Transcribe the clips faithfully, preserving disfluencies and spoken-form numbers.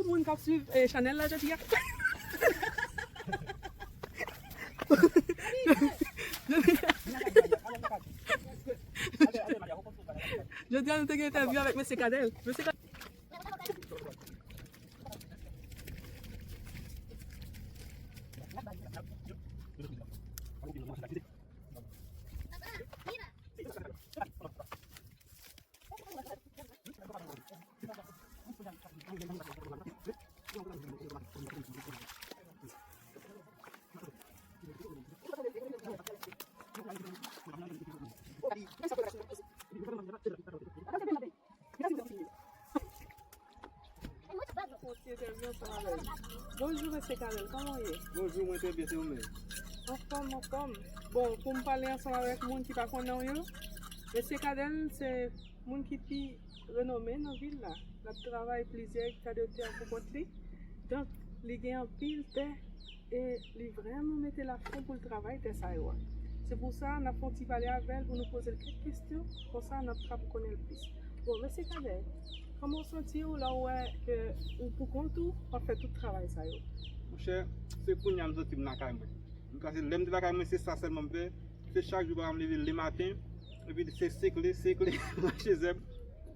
Tout moun k ap swiv, eh, chanèl la jodi a. Jodi a, nou te gen entèvyou avèk mesye Kadèl. Mesye Kadèl. Bonjou, mesye Kadèl, kòman w ye? Bonjou, mwen trè byen, se ou menm? Anfòm, anfòm. Bon, pou m pale ansanm avèk moun ki pa konnen w yo, mesye Kadèl se moun ki pi renome nan vil la. L ap travay plizyè ekta de tè pou kont li. Donk, li gen anpil tè e li vrèman mete lafon pou l travay tè sa yo a. Se pou sa, n ap fè yon ti pale avè l pou nou poze l kèk kesyon, konsa n ap trap konnen l plis. Bon, mesye Kadèl, kòman w santi w lè w wè ke ou pou kont ou, w ap fè tout travay sa yo? Monchè, se kounye a m santi m lakay mwen. Paske lè m te lakay mwen, se sa sèlman m fè. Se chak jou papa m leve lematen, epi se sekle, sekle, rache zèb.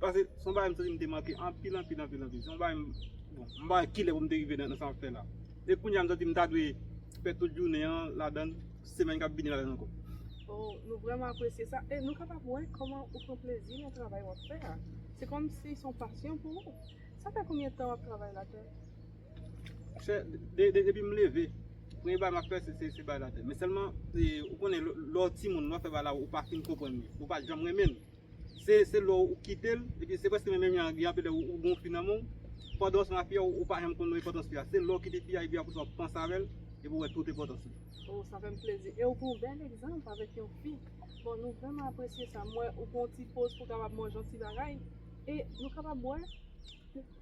Paske se yon bagay m santi m te manke anpil, anpil, anpil, anpil. Se yon bagay m, bon, m pa wè kilè pou m te rive nan, nan sa m ap fè la. E kounye a m santi m ta dwe fè tout jounen an ladan, semèn k ap vini ladan ankò. Oh, nou vrèman apresye sa. E nou kapab wè kòman ou pran plezi nan travay w ap fè a. Se kòmsi se yon pasyon pou ou. Sa fè konbyen tan w ap travay latè? Chè, de, de, depi m leve, premye bagay m ap fè, se, se, se bay latè. Men sèlman, e, ou konnen, lè, lè w timoun, lè w fè bagay la, ou pa fin konprann li. Ou pa janm renmen l. Se, se lè w kite l, epi se prèske menm jan, gen anpil lè ou, ou gen yon fi nan men w, pandan w ansanm ak fi a, ou, ou pa janm konn enpòtans fi a. Se lè w kite fi a, epi apre sa w panse avè l, epi w wè tout enpòtans li. Oh, sa fè m plezi. E ou gen yon bèl egzanp avèk yon fi. Bon, nou vrèman apresye sa. M wè ou pran yon ti poz pou w kapab manje yon ti bagay. E nou kapab wè,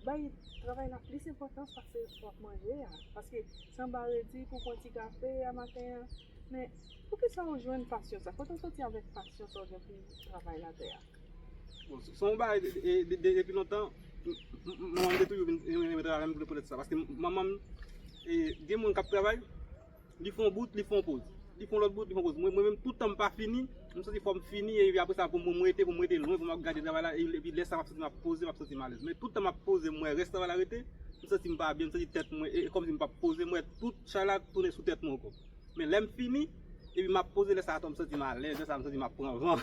bay travay la plis enpòtans pase w ap manje a. Paske se anba redi pou w pran ti kafe a maten an. Men, poukisa w jwenn pasyon sa? Kote w soti avèk pasyon sa w gen pou travay latè a? Bon, se, se yon bagay de, de, de, de, depi lontan, m, m, m, manman m te toujou vin renmen travay, m vle poutèt sa. Paske m, manman m, e, gen moun k ap travay, li fè yon bout, li fè yon poz. Li fè yon lòt bout, li fè yon poz. Mwen, mwen menm, tout tan m pa fini, m santi fò m fini, epi apre sa, pou mwen, m rete, pou m rete lwen, pou m ap gade travay la, e, epi lè sa, m ap santi m ap poze, m ap santi m alèz. Men tout tan m ap poze, m wè rès travay la rete, m santi m pa byen, m santi tèt mwen, e, e kòmsi m p ap poze, m wè tout chay la tounen sou tèt mwen ankò. Men lè m fini, epi m ap poze, lè sa a tou, m santi m alèz, lè sa a, m santi m ap pran van.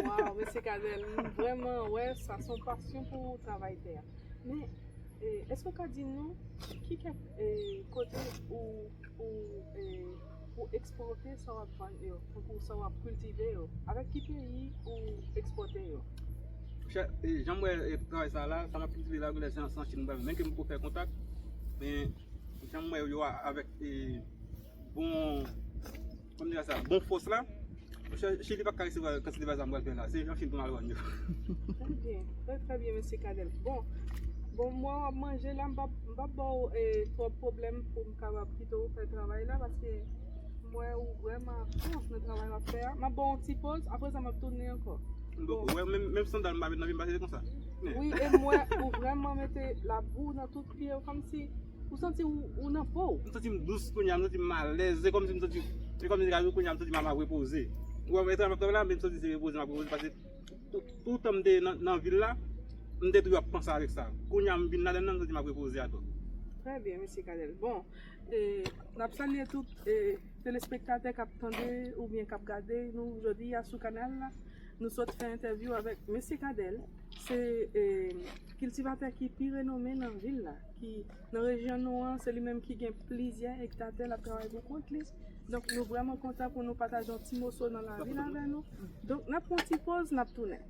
Waw, mesye Kadèl, m vrèman wè sa, se yon pasyon pou travay tè a. Men, e, èske w ka di nou ki kèk, e, kote ou, ou, e, ou ekspòte sa w ap vann yo, tankou sa w ap kiltive yo? Avèk ki peyi ou ekspòte yo? Chè, e, jan m wè, e, travay sa la, sa m ap kiltive la, genlè se an, se an Chin m pral, menm ke m poko fè kontak, men jan m wè yo a, avèk, e, bon, kòman m di sa, bon fòs la, monchè, Chili pa ka resevwa kantite bagay sa m pral fè la. Se jan Chin pou m al vann yo. Trè byen, trè, trè byen, mesye Kadèl. Bon, bon, m wè w ap manje la, m p ap, m p ap ba w, e, twòp pwoblèm pou m kapab kite w fè travay la, paske m wè ou vrèman afon nan travay w ap fè a. M ap ba w yon ti poz, apre sa m ap tounen ankò. Bon, ou wè, menm, menm sandal m pa met nan pye m, pase se konsa. Wi, e m wè ou vrèman mete labou nan tout pye w, kòmsi ou santi ou, ou nan po w. M santi m dous kounye a, m santi m alèz. Se kòmsi m santi, se kòmsi kounye a m santi m ap repoze. Ou wè, etan m ap travay la, men m santi se repoze m ap repoze, paske tout, tout tan m te nan, nan vil la, m te toujou ap panse avèk sa. Kounye a m vin ladann nan, m santi m ap repoze atò. Trè byen, mesye Kadèl. Bon, e, n ap salye tout, e, telespektatè k ap tande oubyen k ap gade nou jodi a sou kanal la. Nou sot fè entèvyou avèk mesye Kadèl. Se, e, kiltivatè ki pi renome nan vil la, ki nan rejyon nou an, se li menm ki gen plizyè ekta tè, l ap travay pou kont li. Donk, nou vrèman kontan pou nou pataje yon ti moso nan lavi l avè nou. Donk, n ap pran yon ti poz, n ap tounen.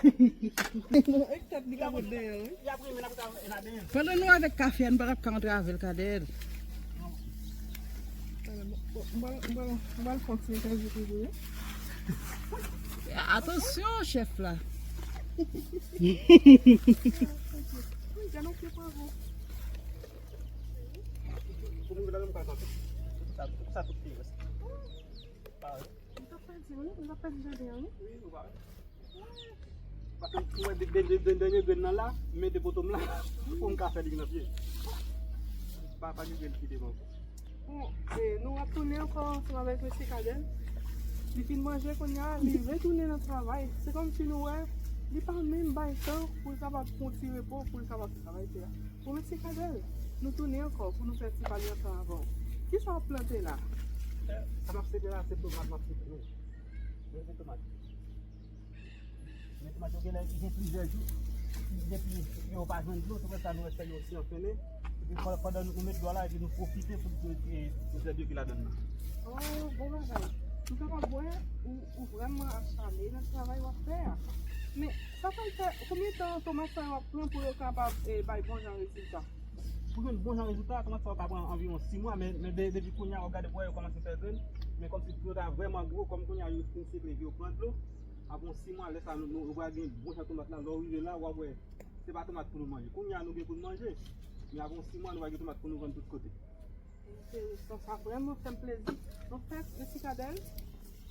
Ek tèt li ka pot dèyè l, wi. Pandan nou avèk kafe a, nou pa t ap ka antre avè l, Kadèl. Bon, m pral, m pral, m pral fè yon ti entèvyou pou ou, wi. Atansyon, chèf la. Wi, gade yon pye pwav. Pou mwen la, m pral kanpe. Sa, sa tout pi rès. Pa wè. M t ap pèdi, wi. M t ap pèdi jaden an, wi. Wi, ou pa wè. Paske m wè de- de- de- de- dènye grenn nan la, m mete poto m la pou m ka fè li nan pye. Pa pa gen grenn ki devan ankò. Bon, e, nou ap tounen ankò ansanm avèk mesye Kadèl. Li fin manje kounye a, li retounen nan travay. Se kòmsi nou wè, li pa menm bay tan pou l kapab pran ti repo, pou l kapab travay tè a. Bon, mesye Kadèl, nou tounen ankò pou nou fè ti pale ansanm avè w. Kisa w ap plante la? Sa m ap sete la, se tomat m ap sete, wi. Wi, se tomat. Men tomat yo genlè gen plizyè jou. Depi yo pa jwenn dlo, se pou sa nou wè fèy yo osi anfennen. Epi pandan nou met dlo a la, epi nou pwofite pou nou pran dlo ki ladan nan. Oh, bon bagay. Nou kapab wè ou, ou vrèman achane nan travay w ap fè a. Men, sa pral fè, konbyen tan tomat sa yo ap pran pou yo kapab, eh, bay bon jan rezilta? Pou jwenn bon jan rezilta, tomat sa yo ka pran anviwon sis mwa, men, men de- depi kounye a, w ap gade pou wè yo kòmanse fè grenn. Men kòmsi pou yo ta vrèman gwo, kòm kounye a yo fin sekle epi yo pran dlo, apre yon sis mwa, lè sa nou, nou, nou va gen bon jan tomat la, lè w rive la, w ap wè, se pa tomat pou nou manje. Kounye a nou gen pou nou manje, men apre yon sis mwa, nou va gen tomat pou nou vann tout kote. Enteresan, sa vrèman fè m plezi. Anfèt, mesye Kadèl,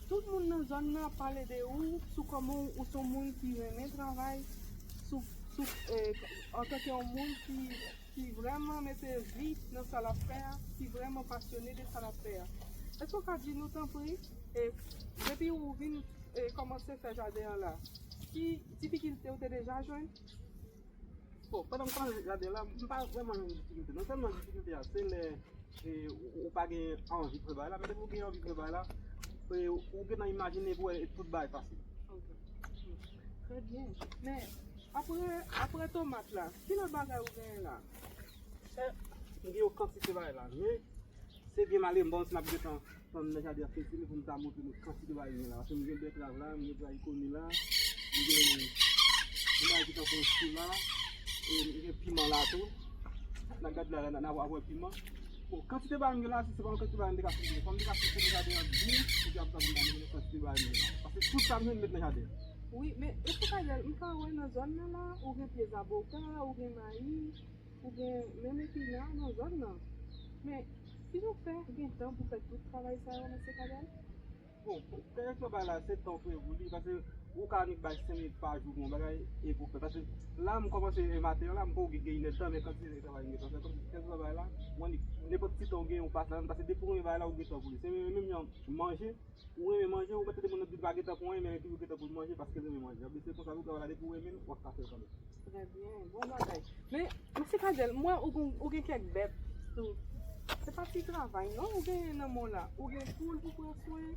tout moun nan zòn nan ap pale de ou sou kòman ou se yon moun ki renmen travay, sou, sou, eh, antanke yon moun ki, ki vrèman mete vi nan sa l ap fè a, ki vrèman pasyone de sa l ap fè a. Èske w ka di nou, tanpri, eh, depi ou vin, eh, kòmanse fè jaden an la, ki difikilte ou te deja jwenn? Bon, pandan m kòmanse jaden la, m pa vrèman jwenn difikilte. Non sèlman difikilte a, se lè, e, ou, ou pa gen anvi pou fè bagay la, men depi ou gen anvi pou fè bagay la, e, ou gentan imajine pou wè tout bagay fasil. Ok. Trè byen. Men, apre, apre tomat la, ki lòt bagay ou genyen la? E, m gen yon kantite bagay la, men se byen male, m pa konn si n ap gentan tann lè jaden an fini pou m ta montre nou kantite bagay m gen la. Paske m gen bètrav la, m gen brayikoni la, m gen, m gen bagay ki tankou yon chou la, e m gen piman la tou. N ap gade la, n a, n a wè piman. Bon, kantite bagay m gen la, se pa yon kantite bagay m te ka fini. Fò m te ka fini jaden an byen, epi apre sa pou m ta montre nou kantite bagay m gen la. Paske tout sa m jwenn m met nan jaden an. Wi, men èske Kadèl, m ka wè nan zòn nan la, ou gen pye zaboka, ou gen mayi, ou gen menm epina nan zòn nan. Men, kijan w fè gen tan pou fè tout travay sa yo, mesye Kadèl? Bon, kèlkeswa bagay la, se tan w kreye pou li, paske ou ka annik bay senk minit pa jou pou yon bagay e pou fè. Paske la, m kòmanse maten an la, m poko gen inèdtan, men kantite travay m gentan fè, kèlkeswa bagay la, ou annik, nenpòt ti tan w genyen, ou pase ladan l, paske depi w renmen bagay la, ou gen tan pou li. Se menm jan manje, ou renmen manje, ou mèt tande moun nan di l pa gen tan pou anyen, men epi ou gen tan pou l manje paske l renmen manje. Ebyen, se konsa tou travay la, depi w renmen l, w ap ka fè l kanmenm. Trè byen, bon bagay. Men, mesye Kadèl, m wè ou gen, ou gen kèk bèt tou. Se pa ti travay, non, ou genyen nan men w la. Ou gen poul pou pran swen,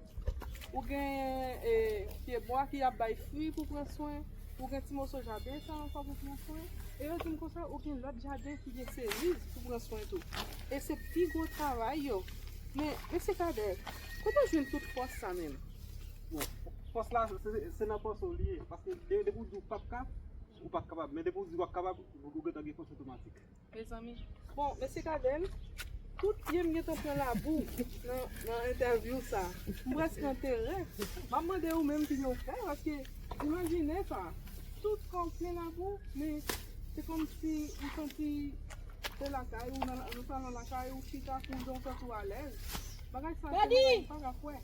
ou gen, eh, pyebwa ki ap bay fwi pou pran swen, ou gen ti moso jaden sa ankò pou pran swen. E yo di m konsa, ou gen lòt jaden ki gen seriz pou pran swen tou. E se pi gwo travay yo. Men, mesye Kadèl, kote w jwenn tout fòs sa menm? Bon, fòs la, se, se, se nan panse w li ye. Paske de- depi w di w p ap ka, ou p ap kapab. Men depi w di w ap kapab, ou, ou gentan gen fòs otomatik. Mezanmi. Bon, mesye Kadèl, tout pye m gentan pran labou nan, nan entèvyou sa. M prèske antere. M ap mande ou menm kijan w fè, paske imajine sa. Tout kò w plen labou, men se kòmsi ou santi se lakay ou, nan, nan salon lakay ou, chita koze, w santi w alèz. Bagay sa, se bagay m pa ka kwè.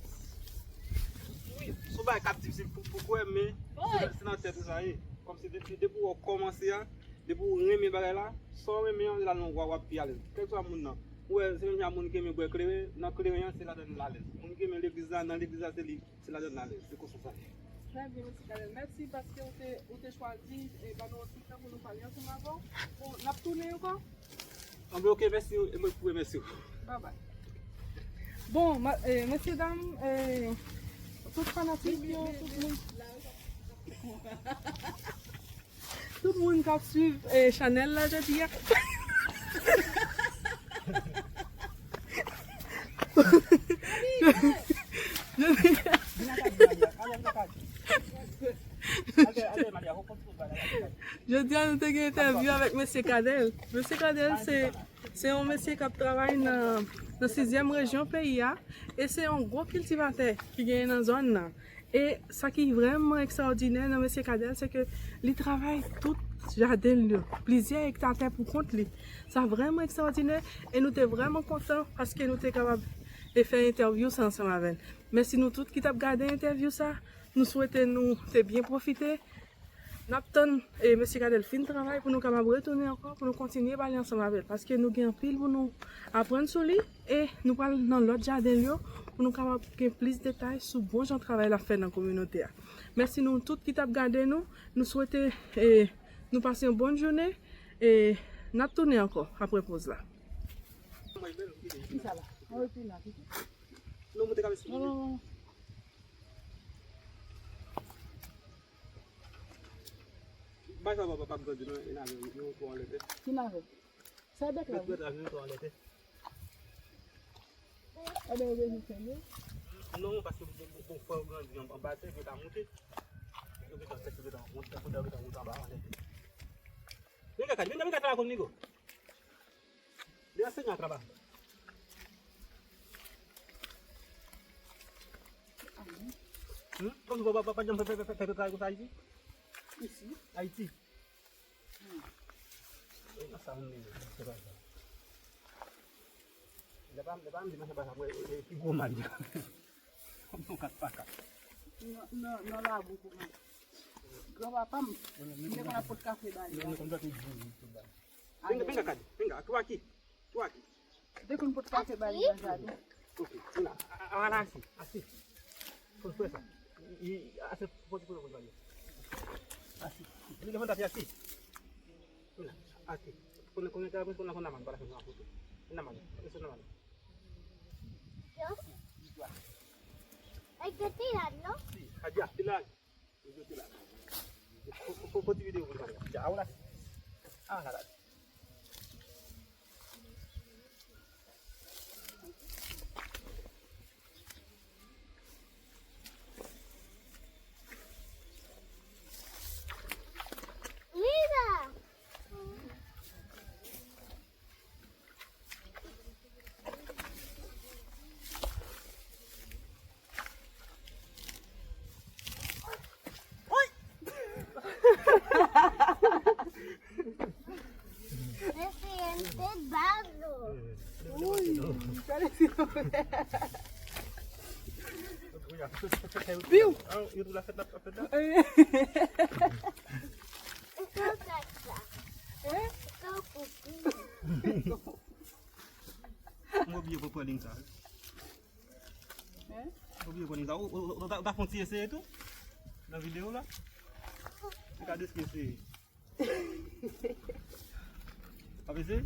Wi, se yon bagay k ap difisil pou, pou kwè, men se, se nan tèt ou sa ye. Kòmsi de- de- depi w kòmanse a, depi w renmen bagay la, sa w renmen an, se la nan w ap pi alèz. Kèlkeswa moun nan. Ou wè, se menm jan moun ki renmen bwè kleren, nan kleren an, se ladan l alèz. Moun ki renmen legliz la, nan legliz la, se li, se ladan l alèz. Se konsa sa ye. Trè byen, mesye Kadèl. Mèsi paske ou te, ou te chwazi, eh, ban nou yon ti tan pou nou pale ansanm avè w. Bon, n ap tounen ankò. Anben, ok, mèsi, e mwen ki pou remèsye w. Bye bye. Bon, ma- eh, mesye dam, eh, tout fanatik yo, tout moun. Tout moun k ap swiv, eh, chanèl la jodi a. Jodi a, nou te gen entèvyou avèk mesye Kadèl. Mesye Kadèl, se, se yon mesye k ap travay nan, nan sizyèm rejyon peyi a. E se yon gwo kiltivatè ki genyen nan zòn nan. E sa ki vrèman ekstraòdinè nan mesye Kadèl, se ke li travay tout jaden l yo, plizyè ekta tè pou kont li. Sa vrèman ekstraòdinè e nou te vrèman kontan paske nou te kapab e fè entèvyou sa ansanm avè l. Mèsi nou tout ki t ap gade entèvyou sa. Nou swete nou te byen pwofite. N ap tann e mesye Kadèl fin travay pou nou kapab retounen ankò, pou nou kontinye pale ansanm avè l, paske nou gen anpil pou nou aprann sou li, e nou pral nan lòt jaden l yo pou nou kapab gen plis detay sou bon jan travay l ap fè nan kominote a. Mèsi nou tout ki t ap gade nou. Nou swete e nou pase yon bòn jounen, e n ap tounen ankò apre poz la. Ki sa la? Mwen pi la, ki sa? Non, moute kame sou. Non, non, non. Bay sa papa p ap grandi non, e nave yo tou anlè tè. Ki nave? Sa bèk la. Bèk la, yo tou anlè tè. Ebyen, yo bezwen fè yo. Non, paske bon, bon, bon, fò yo grandi an, anba tè, yo ta moute. Yo gentan tèt, yo gentan moute, yo gentan moute anba anlè tè. Vin gade, vin gade, vin gade la konn Nigo. Li anseye a trabay. Hmm? Kòm ou pa, pa, pa janm fè, fè, fè, fè, fè travay konsa isi? Isi? Ayiti. Hmm. E nan sa moun li ye, se pa sa. Lè pa, lè pa m di manje pa sa, mwen, e, e, pi gwo mal li. Kòm son kat pa kat. Nan, nan, nan labou pou mwen. Granpapa m, m te konn ap pot kafe ba li. Mwen, mwen konn tande di tout bagay. Pinga, pinga, Kadi, pinga, Twaki, Twaki. Te konn pot kafe ba li nan jaden. Ok, pinga, a, a, a, la, asi, asi. Fò fè sa. I, i, ase, fò ti kote pou li. Asi. Li lè fè tapi asi. Pinga, asi. Konnen, konnen, konnen, konnen, konnen, konnen, konnen, konnen, konnen, konnen, konnen, konnen. Ay, gete la, non? Si, Adja, ti la. Fo, fo, fo ti videyo pou nou pale. Ja, a w la. A w la. Mira! Ese en balo. Uy, gade si. Piu! Ah, yo tou la fèt la, la fèt la. Hein? Mwen bliye pou pran liy sa. Hein? Mwen bliye pran liy sa. Ou, ou, ou, ou ta, ou ta fè yon ti eseye tou? Nan videyo la? Ou ka deske eseye. Ap eseye?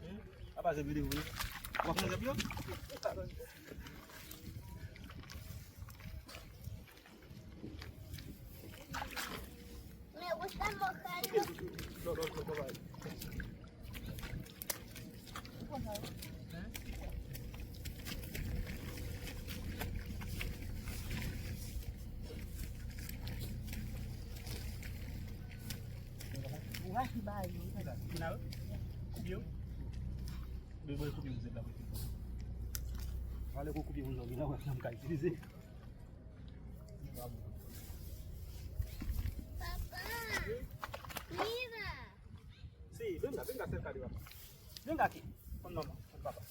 Hmm? Apa se videyo, wi. W ap manje pi yo? Ou rache ba yo. Kina yo? Koupe yo? Mwen, mwen koupe yo, se la. Pale kou koupe yo, mwen ka itilize. Papa! Mira! Si, venga, venga cerca de papá. Venga aquí, con mamá, con papá.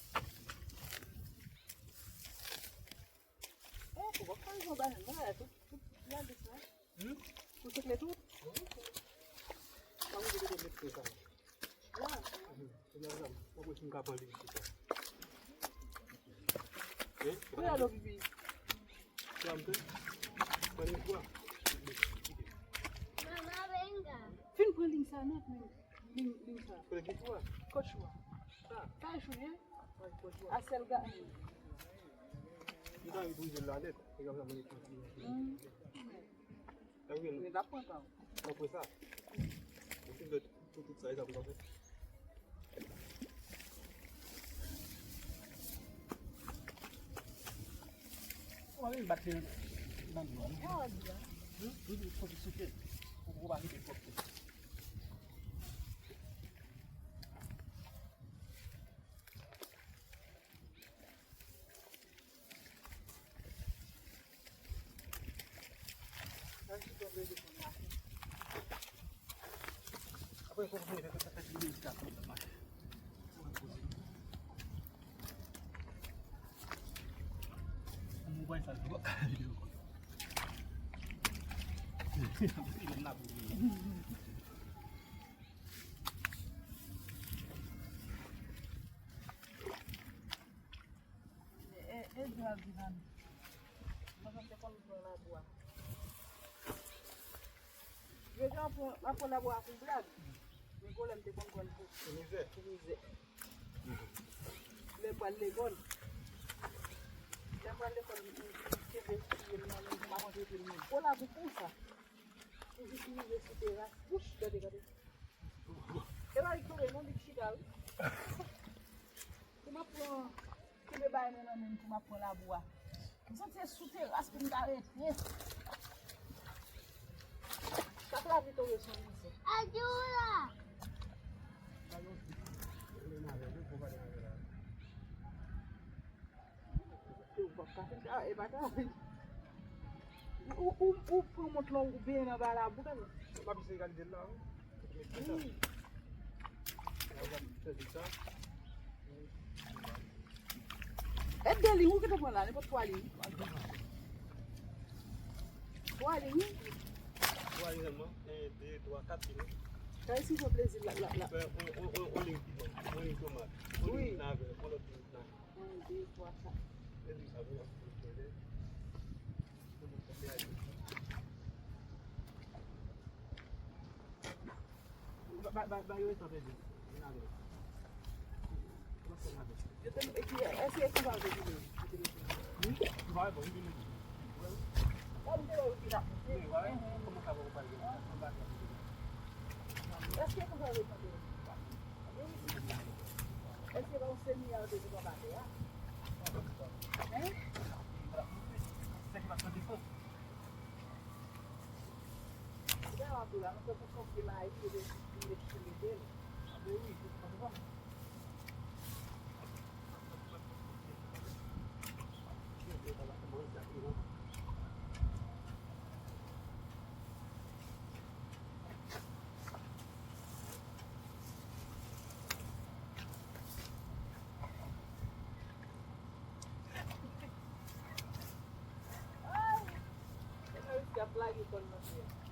Eh, tu vas a comer banana, tú, tú, ya de sabes. Hmm? Tú te crees tú? Vamos a ver qué te metes. La. Kounya la, mwen wè si m ka pran liy sou sa. Hein? Kounya la, pipi. Sa m te? Pran liy sou a? Mama, venga. Fin pran liy sa nèt, men. Liy, liy sa. Pran ki sou a? Kot sou a? Sa. Sa e sou li, hein? Wi, kot sou a. A sèl ga. M ta anvi brize l la nèt. E konsa mwen pran. Hmm. Mwen pa pran tan. Mwen pran sa. Mwen fin fè tout, tout sa, e sa pou sa fè. Ou pa vin bat li nan dlo a, non? Wi, wi, fòk li souke. Ou, ou pa kite l twòp. E, e, e, Djòl di nan. Mwen, mwen te konn pran labou a. Yo di, "Mwen pran, mwen pran labou a pou blag." Men gwo lè m te konn pran l pou, pou mizè. Pou mizè. Lè m pral lekòl. Lè m pral lekòl, m, m, m kenbe piye m nan men, m ap antre pye m nan gwo labou konsa. Pou jis rive sou teras. Wouch, gade, gade. E pa li k tonbe non, li k chita, wi. Pou m ap pran, kenbe bagay mwen nan men m pou m ap pran labou a. M santi se sou teras pou m ta rete. Chak lapli tonbe se yon mizè. Adyola! Ou p ap ka fè sa, e pa ta. Ou, ou, ou pran mont lan, ou benyen nan ba labou, gade. M ap eseye gade la, wi. Wi. E de liy, ou gentan pran la, nenpòt twa liy. Twa liy, wi. Twa liy sèlman. En, de, twa, kat liy, wi. Sa e si fè plezi la, la, la. Fè on, on, on, on liy piman, on liy tomat, on liy navè, on lòt liy navè. Yon, de, twa, kat. Ba, ba, ba, ba yo restan pèdi. Vin avè l. Kòman fè l avè l? Yo te, epi, èske e konsa yo te vini? Yo te vini. Wi, konsa yo vini. Wi. Kòm te yo ki t ap monte. Wi, wi. Kòman sa va ou pale? Èske e konsa yo te vini? Èske pa yon semyè yo te di bò atè a? Hein? Sa w ap di la, nou fè pou konfye mayi, yo te di, yo te di mete l. Ape wi, tout konn konn. Ay! Tèlman riske ap lage kò l nan tè a.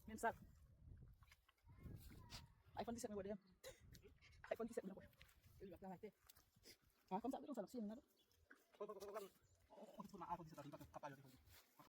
Menm sa. iPhone disèt mwen wè deyè. iPhone disèt mwen wè. Yo ap travay tè. Ah, kòmsa, bezwen sa, l ap siye m nan.